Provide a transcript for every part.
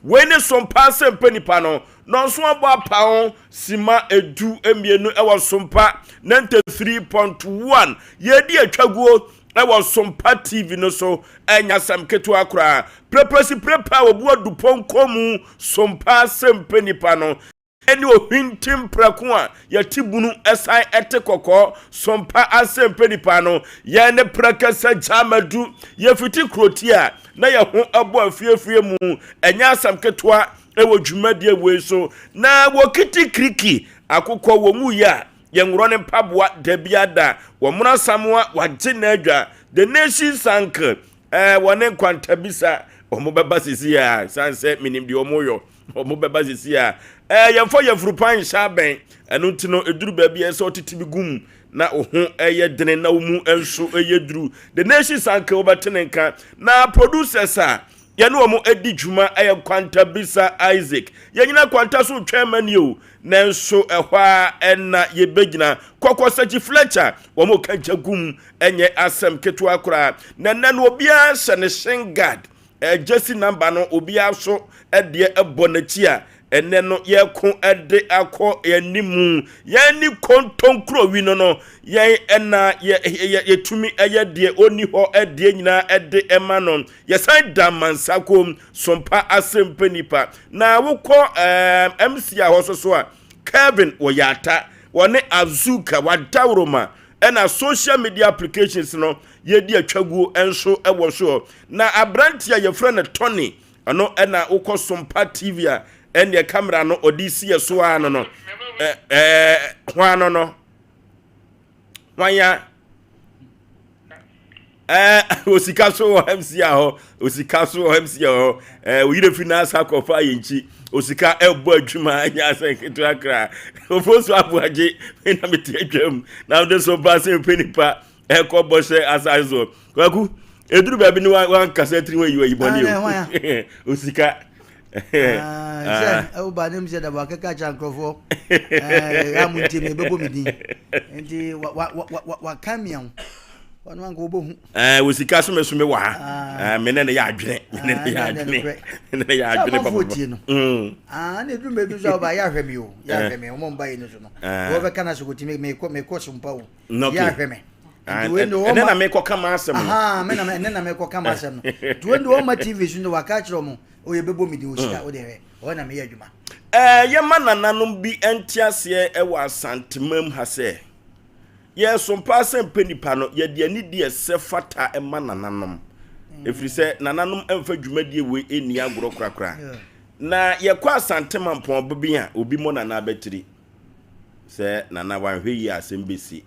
Wei ne Sompa Asɛmpa nipa no, nɔnso abɔ apaho sima 12 wɔ Sompa 93.1. Yɛredi atwaguo wɔ Sompa TV no so, ɛnyɛ asɛm ketewa koraa. Prɛprɛsi prɛpɛ a wɔbu adupɔnkɔ mu Sompa Asɛmpa nipa no, ne ohwintim prɛko a yɛte bunu san te kɔkɔɔ sompa asɛmpɛ nipa no yɛn ne prɛkɛsɛ gyamadu yɛfiti kuroti a na yɛ ho ɛbɔ afiefie mu ɛnyɛ asɛm ketewa ɛwɔ dwumadie wei so na wɔkiti kiriki akokɔ wɔ mu yɛ a yɛnworɔ ne mpaboa dabiada wɔmona samoa wagye n'adwa the nation sank ɛɛ wɔne nkwantabisa wɔn bɛba sisi a san sɛ menim deɛ wɔn yɔ Wɔn bɛba sisi a ɛɛ yɛmfa yɛfuru pan nhyɛ abɛn. Ɛno nti no eduru baabi a ɛsɛ ɔtete bi gum na wo ho ɛyɛ dene na wo mu nso ɛyɛ duru. The Nation Sanke wobɛte ne nka. Na producers a yɛne wɔn adi dwuma ɛyɛ Kwanta Bisa Isaac. Yɛnyina Kwanta so retwɛn ma ni o. Nanso ɛhɔ a ɛna yɛbɛgyina. Kɔkɔ Sakyi Fletcher wɔn ka gya gum ɛnyɛ asɛm ketewa koraa. Na ɛnɛ no obiara hyɛ ne shin guard. Jersey number no obiara so deɛ bɔ n'akyi a ɛnɛ no yɛko de akɔ anim. Yɛn ne kontonkurowi no no yɛn ɛna yɛtumi ɛyɛ deɛ ɔni hɔ deɛ nyinaa ɛde ɛma no. Yɛsan da mansakom sompa asɛmpɛ nipa na wokɔ MC a hɔ so so a Kevin wɔyɛ wɔne Azuka wadawuroma ɛna social media applications no yɛdi atwaguo nso wɔ soɔ. Na aberanteɛ a yɛfrɛ no Tony, ɔno ɛna wokɔ Sompa TV a ɛneɛ camera no ɔde si yɛ so ara no no ɛɛ hwan no no hwan ya ɛɛ osika so wɔ MC a hɔ osika so wɔ MC a hɔ ɛɛ oyere fi n'asa akɔfa yɛn nkyi osika ɛbɔ adwuma ɛnyɛ asɛ nketewa kra ofo so aboagye na mete atwam na mede so ba sɛ mpɛ nipa ɛkɔ bɔhyɛ asase so kwaku eduru baabi ni wankasa tiri wɔn yi wɔyi bɔne o osika. Sɛ ɛwo ne mu sɛ dabo akeka kyerɛ nkurɔfoɔ ɛɛ amu nti mi ebɛbɔ mi din nti wa wa wa waka mia ho wɔn anka wɔbɛhu. Ɛɛ osika so mɛ so mi wɔ ha ɛɛ mɛ ne ne yɛ adwene mɛ ne ne yɛ adwene mɛ ne ne yɛ adwene papa. Sɛ tie no aa ne eduru mɛ edu so ɔba yɛ ahwɛ mi o yɛ ahwɛ mi wɔn mba yi no so no wɔbɛka na so ko ti mi kɔ mi kɔ so mpa o. Yɛ ahwɛ me. Ɛnɛ na mekɔka m'asɛm no. Ɛnɛ na mekɔka m'asɛm no. Nti wei de wɔma TV so no waka akyerɛ wɔn oyɛ bɛbɔ me din osika wode hwɛ ɔhɔ na meyɛ adwuma. Ɛɛ yɛma nananom bi nte aseɛ wɔ Asantemam ha sɛ yɛsom paa sɛ mpɛ nipa no yɛde anidie ɛsɛ fata ma nananom ɛfiri sɛ nananom mfa dwumadie wei nni agorɔ korakora na yɛkɔ Asantemampɔn bebe a obi mmɔ nana abatiri Sɛ Nana wanhwɛ yie a asɛm bɛsi.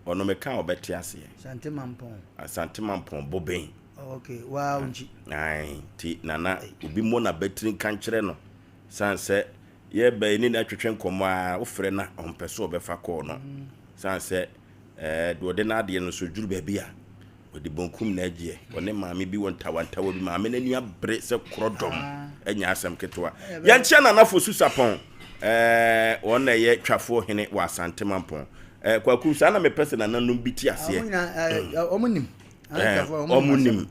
Ɔno meka a ɔbɛte aseɛ. Asante Mampɔn. Asante Mampɔn Boben. Oh, okay, waa nkyi. Ae, nti Nana obi mmɔ n'abatiri nka nkyerɛ no. San sɛ yɛba yi ne no atwetwe nkɔmmɔ a wofrɛ no a ɔmpɛ sɛ ɔbɛfa kɔɔ no. San sɛ ɛɛ deɛ ɔde n'adeɛ no so duru baabi a Ɔde bonkum na agyeɛ. Ɔne maame bi wɔ ntawantawa bi. Maame no ani abere sɛ korɔdɔm. Ɛnyɛ asɛm ketewa. Yɛnkyea Nana Fosu Sapɔn. Ɛɛ wɔn na ɛyɛ Twafoɔ hene wɔ Asante Mampɔn. Ɛɛ Kwaku, saa na mepɛ sɛ nananom bi te aseɛ. Wɔn nim. Wɔn nim.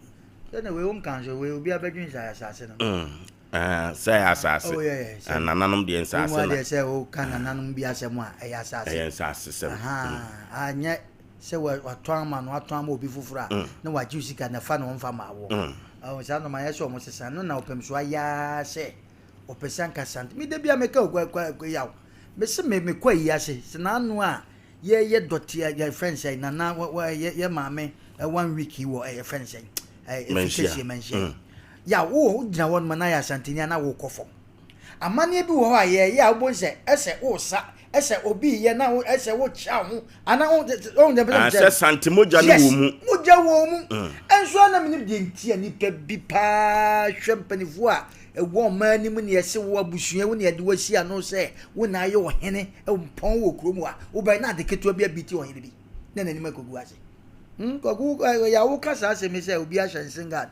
Sɛdeɛ wei wɔn kan so wei obi abɛdwene sɛ asase no. Sɛ ɛyɛ asase. Oh, nananom deɛ nsase na. Wɔn deɛ sɛ wɔka nananom bi asɛm a ɛyɛ asase. Ɛyɛ nsase sɛm. Anyɛ sɛ watɔn ama no watɔn ama obi foforɔ a na wagye wo sika na fa na ɔmfa ma wo. Ɔho saa nɔma yɛ sɛ ɔmo sesa no na ɔpɛm so ayaa sɛ ɔpɛ sɛ anka sant me da bi a meka okwa kwa yaw mese me mekɔ ayi ase sɛ n'ano a yɛyɛ dɔte yɛ fɛn sɛ nana yɛ yɛ maame one week wɔ ɛyɛ fɛn sɛ ɛfi kɛseɛ manhyia ya wo gyina hɔ no ma na yɛ asanteni a na wokɔ fam Amanneɛ bi wɔ hɔ a yɛyɛ a wobɛhu sɛ ɛsɛ wosa, ɛsɛ obi yɛ na ɛsɛ wokyea wo ho anaa wo wohu deɛ mpɛ sɛ mekyerɛ no? Sɛ sante mogya no wɔ mu. Yes, mogya wɔ mu. Ɛnso a na menim deɛ nti a nnipa bi paa hwɛ mpanimfoɔ a ɛwɔ ɔman no mu na yɛse wo abusua wo na yɛde wo asi ano sɛ wo na ayɛ ɔhene mpɔn wɔ kurom a wobɛyɛ na ade ketewa bi abiti ɔhene bi na n'anim akɔgu ase. Hmm, Kwaku, ɛyɛ a woka saa asɛm yi sɛ obi ahyɛ nsengad.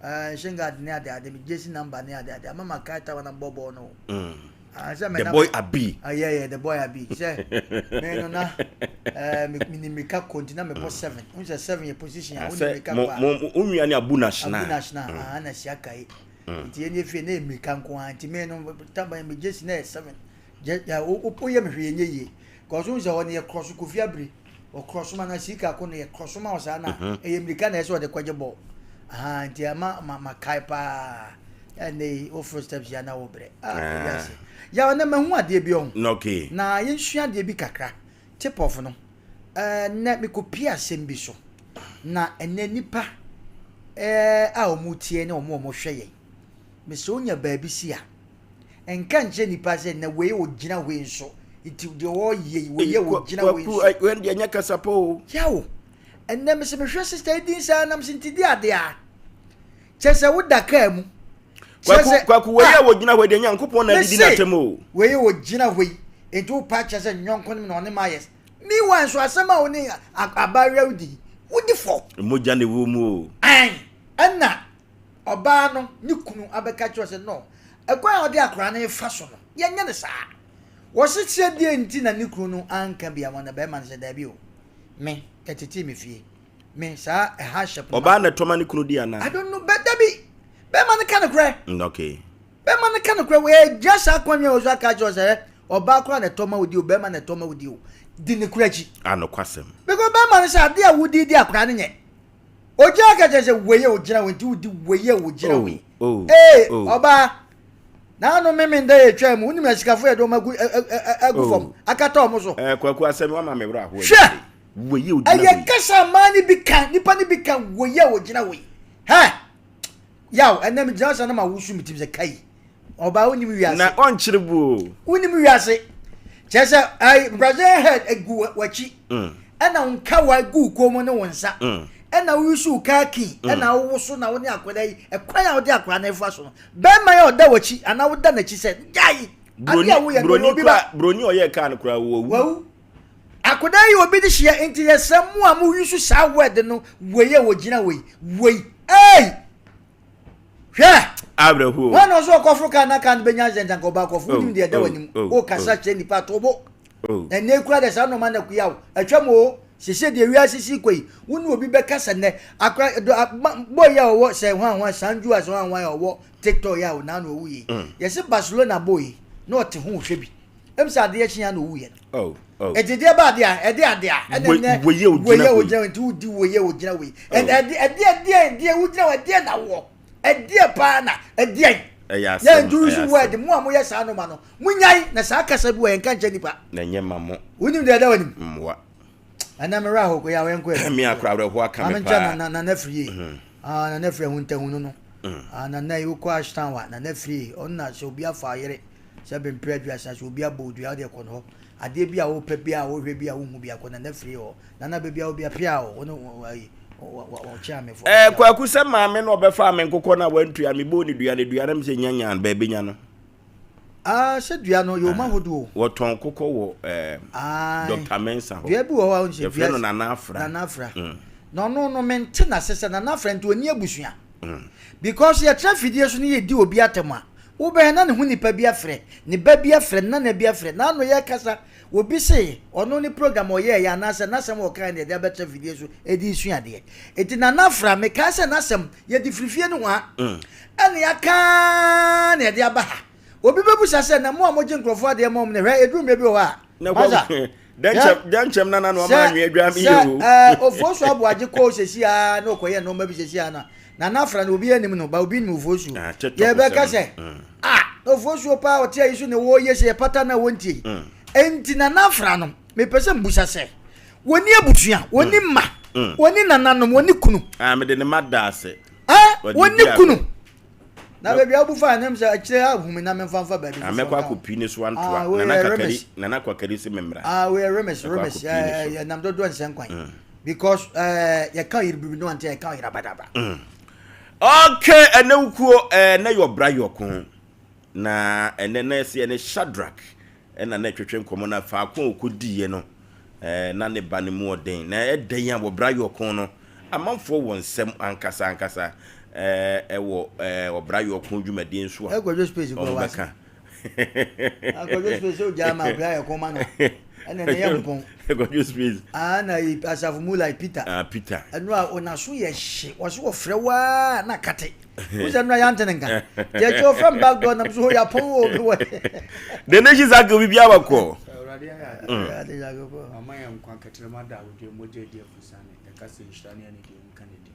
Eh, Shingard ne ade ade, me jersey number ne ade ade. Ama ma kai tawa na bɔ bɔɔl no. Mm. Ah, sɛ me the boy abi. Ah, yeah, yeah, the boy abi. Sɛ me no na eh me me mirika kɔ nti na me bɔ 7. Un sɛ 7 yɛ position a, wo ni mirika kɔ. Mo mo onua ne Abu Nashna. Abu Nashna, ah na sia kai. Nti yɛn efie na yɛ mmirika nko ara. Nti me no taba me gyesi na yɛ 7. Gye ya wo wo yɛ me hwee nyɛ yie. Cause wohu sɛ hɔ no yɛ krɔso Kofi Abiri. Ɔkrɔso ma na sika ko no yɛ krɔso ma wo saa na ɛyɛ mmirika na ɛsɛ ɔde kɔgye bɔɔl. Ahaa nti ɛma ma ma kae paa. Ɛnɛ yi wo foro steps ya na wo brɛ. Ah wiase. Ya ɔnɛ mahu adeɛ bi ɔho. Okay. Na yɛnsua adeɛ bi kakra. Tip off no. Ɛnɛ mekɔpie asɛm bi so. Na ɛnɛ nipa ɛɛ a wɔn tie ne wɔn a wɔhwɛ yɛn. Mesɛ wonya baabi si a. Nka nkyerɛ nipa sɛ na wei ogyina hɔ yi nso nti deɛ ɔreyɛ yi wei yɛ ogyina hɔ yi nso. Kwaku wei deɛ nyɛ kasa pa o. Yaw ɛnɛ mesɛ mehwɛ sista yi din saa na mesɛ nti di adeɛ a kyɛ sɛ woda kaa mu. Kwaku kwaku wei yɛ ogyina hɔ yi deɛ Nyankopɔn na adidi n'atɛm o. Wei yɛ ogyina hɔ yi nti wopa kyerɛ sɛ nyɔnko no na ɔne ma ayɛ meanwhile nso asɛm a wo ne abaayewa di wodi fɔ. Mogya na ɛwɔ mu o. Ae ɛna ɔbaa no ne kunu abɛka kyerɛ sɛ no, ɛkwan a ɔde akwadaa no refa so no, yɛnyɛ no saa. Wɔse sɛ deɛ nti na ne kunu no anka bi ama no, bɛrima no sɛ daabi o, me, yɛtetee me fie, me, saa hardship no. Ɔbaa na ɛtɔma ne kunu di anaa? I don't know, but dabi, bɛrima no ka no korɛ. Mm, okay. Bɛrima no ka no korɛ, wɔagya saa kwan yi a wɔso aka kyerɛ sɛ ɔbaa koraa na ɛtɔ ma wodi o, bɛrima na ɛtɔ ma wodi o, di ne korɛ akyi. Anokwasɛm. Because bɛrima no sɛ adeɛ a wodi di akwadaa no nyɛ. Ogyina ka kyerɛ sɛ wei a ogyina wei nti wodi wei a ogyina oh, wei. Oh, ee oh. ɔbaa n'ano meme nda yɛ twaa mu wonim asikafo yɛ de wɔn agu agu fam oh. akata wɔn so. Ɛɛ kwaku asɛm wama me werɛ ahoɔ. Hwɛ wei a ogyina wei. Ɛyɛ kasa mmaa no bi ka nipa no bi ka wei a ogyina wei. Hɛ yaw ɛnna mi gyina sɛ na ma wusu mi tim sɛ kai. Ɔbaa wonim wiase. Na ɔnkyere bu o. Wonim wiase. Kyerɛ sɛ ɛyi Brazilian head egu w'akyi. Mm. Ɛna wo nkawa gu kɔn mu ne wo nsa. Mm. Ɛna woyusu kaa kii. Mm. Ɛna wowoso na wo ne akwadaa yi ɛkwan a wode akwadaa no fa so no. Bɛrima yi a ɔda w'akyi anaa woda n'akyi sɛ gyae. Broni broni kura broni ɔyɛ kaa no kura wawu. Wawu. Akwadaa yi obi de hyia nti yɛsrɛ mo a mo yusu saa word no wei a wɔgyina wei wei. Hey! Hwɛ! Awerɛhoɔ. Hwan na ɔsɛ ɔkɔforo kaa na kaa no bɛnya accident anka ɔba akɔforo? Wonim deɛ ɛda w'anim. Wokasa kyerɛ nnipa to bo. Na nnɛ kura deɛ saa nnoɔma no akuya wo. Atwam o. Sese deɛ wiase si kɔ yi, wo ne obi bɛkasa nnɛ. Akora, boy yi a ɔwɔ sɛ hwan hwan, Sanju a sɛ hwan hwan a ɔwɔ TikTok yi a ɔnaa na ɔwu yi. Yɛse Barcelona boy yi, na ɔte ho hwɛ bi. Ɛm sɛ adeɛ kye a na ɔwuiɛ no. Ɛti deɛ ba adeɛ a, ɛde adeɛ a, ɛna nnɛ, wei a ɔgyina wei, nti wodi wei a ɔgyina wei. Ɛde, ɛdeɛ, ɛdeɛ, deɛ wogyina wɔ, ɛdeɛ na wɔ, ɛdeɛ paa na, ɛdeɛ. Ɛyɛ asɛm, Yɛn nti wusu word, mo a moyɛ saa noma no, monyae, na saa kasa bi wɔ yɛn nka nkyɛ nipa. Na ɛnyɛ ma mo. Wonim deɛ ɛda w'anim. Mmoa. Ɛnɛ me werɛ ahow, yɛ awɛ nkɔ ɛ. Me akora awerɛhoɔ aka me paa. Maame nkyɛn na nana firi yie. Ah, nana firi ahuntahunu no. Ah, nana yi wokɔ Ashtown a, nana firi yie. Ɔno na sɛ obi afa ɔyere. Sɛ bɛ mpere aduasa sɛ obi abɔ odua wodeɛ kɔ no hɔ adeɛ bi a wopɛ bi a wohwɛ bi a wohu bi akɔ nana firi hɔ nana baabi a obi apia o wo ne ayi ɔkyea me fo. Ɛɛ kwaku sɛ maame no ɔbɛfa me nkokɔ no a wantua me bɔɔ ne dua ne dua no sɛ nya nyan baabi nya no. Ah sɛ dua no yɛ ɔma ahodoɔ. Wɔtɔn kokɔ wɔ ɛɛ Dr. Mensah hɔ. Dua bi wɔ hɔ a wɔn sɛ dua no Nana Afra. Nana Afra. Na ɔno no mente n'ase sɛ Nana Afra nti ɔni abusua. Because yɛtra fidie so ne yɛdi obi atɛm a, wobɛhwɛ na ne ho nipa bi afrɛ, ne ba bi afrɛ, ne nana bi afrɛ. N'ano yɛkasa, obi se ɔno ne program a ɔyɛɛyɛ anaasɛ n'asɛm a ɔkaeɛ na yɛde abɛtra fidie so de resua adeɛ. Enti Nana Afra, mekae sɛ n'asɛm, yɛde firi fie nohoa ɛna yɛaka ara na yɛde aba ha. Obi bɛbusa sɛ, na mo a mogye nkurɔfoɔ adeɛ ma wɔn no, hwɛ, ɛduru mmerɛ bi wɔ hɔ a, Masa, Dɛnkyɛm nana na ɔma anwea dwa mi yɛ o. Sɛ Ofosu Aboagye kɔɔ sɛsi ara na ɔkɔyɛ nneɛma bi sɛsi ara na Nana Afra no obi anim no ba obi nim Ofosu. Ah, Yɛbɛka sɛ ah Ofosuo paa ɔte ayi so na wɔyɛ sɛ yɛpata na wɔntie. Mm. Enti Nana Afra no mepɛ sɛ mbusa sɛ wɔni abusua, wɔni mm. mma, mm. wɔni nananom, wɔni kunu. Ah, mede ne ma da ase. Eh, wɔni kunu. Na baabi a wobu fa anim sɛ akyire ha hu me na memfa mfa baabi foforɔ. Mɛkɔ akɔpi ne so antoa. Ah, Nana Kakari, Nana Kwakari se memmra. Ah, woyɛ remes, remes. Yɛnam dodoɔ nsɛn kwan. Mm. Because eh, yɛka ɔyere biribi no ante yɛka ɔyere abadaba. Mm. Okay, ɛnɛ wukuo ɛnɛ yɛ ɔbra yɔko na ɛnɛ na ɛsɛ ɛnɛ Shadrach ɛna na ɛtwetwe nkɔmɔ na faako a ɔkɔdiiɛ no ɛɛ na ne ba no mu ɔden na ɛdɛn a wɔbra yɔko no Amanfoɔ wɔ nsɛm ankasa ankasa wɔ ɔbra yɔko dwumadie nso a Kwadwo space wɔn bɛka. Kwadwo space o gya ma ɔbra yɔko ma no. Ɛna ne yɛ mpɔn. Kwadwo space. Ah na yi asafo mu like Peter. Ah Peter. Ɛno a onaso yɛ hye wɔso wɔfrɛ waa na kate. Wosɛ no yɛante ne nka. Deɛ kyɛ ɔfrɛ m back door nam so hɔ yɛapɔn wɔ obi wɔ. The nation circle biribi abakɔ. Awurade ayɛ ade. Awurade Nyankopɔn. Wama yɛn nkwa kɛtrɛma da awodwe mogya adi afusane yɛka sɛ nhyira ne anidie nka ne din.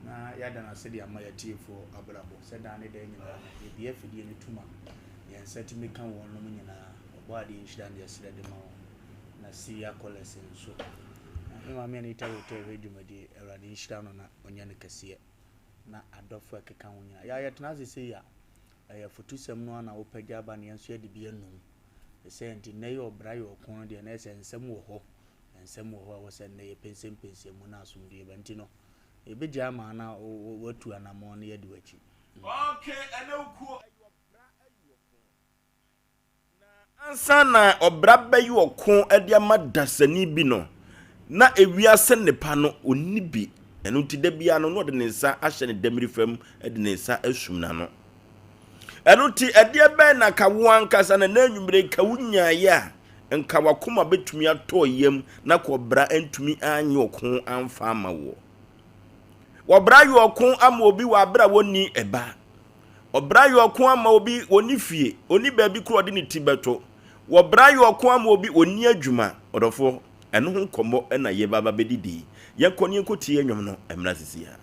Na yɛada no ase de ama yɛatiefoɔ abrabɔ sɛ daa ne daa nyinaa no yɛbue afidie no tum a yɛn nsa tumi ka wɔnom nyinaa. Ɔbɔadeɛ nhyira ne yɛsrɛ de ma wɔn. Na Syria College nso. Na me maame Anita Hotel hwɛ dwumadie. Awurade nhyira no na ɔnyɛ no kɛseɛ. Na adɔfo a ɛkeka ho nyinaa. Yɛ a yɛtena ase sei a, ɛyɛ afotusɛm no ara na wopagya aba na yɛn nso yɛde bi anum. Ne sɛ nti nnɛ yi ɔbra yɛ ɔko no deɛ na ɛsɛ nsɛm wɔ hɔ. Nsɛm wɔ hɔ a ɛwɔ sɛ nnɛ yɛpɛnsɛmpɛnsɛm mu na asomdwoeɛ ba. Nti no, yɛbɛgyae ama na woatu anammɔn na yɛadi w'akyi. Okay, ɛnɛ wo kuo ɛyɛ ɔbra ayi ɔko. Na ansa na ɔbra bɛyɛ ɔko de ama dasani bi no, na ewiase nnepa no, onni bi. Ɛno nti, da biara no, na ɔde ne nsa ahyɛ ne damiri fam de ne nsa asum n'ano. Ɛno nti, ɛdeɛ bɛn na ka wo ankasa na n'anwummere ka wo nyaeɛ a, nka w'akoma bɛtumi atɔ yam na ka ɔbra antumi anyɛ ɔko amfa ama woɔ? Wɔbra yɛ ɔko ama obi wɔ abere a wɔnni ɛba. Ɔbra yɛ ɔko ama obi, ɔnni fie, ɔnni baabi koraa a ɔde ne ti bɛto. Wɔbra yɛ ɔko ama obi, ɔnni adwuma. Ɔdɔfoɔ, ɛno ho nkɔmmɔ na yɛreba abɛdidi yi. Yɛnkɔ na yɛnkɔtie nnwom no mmra sisi ara.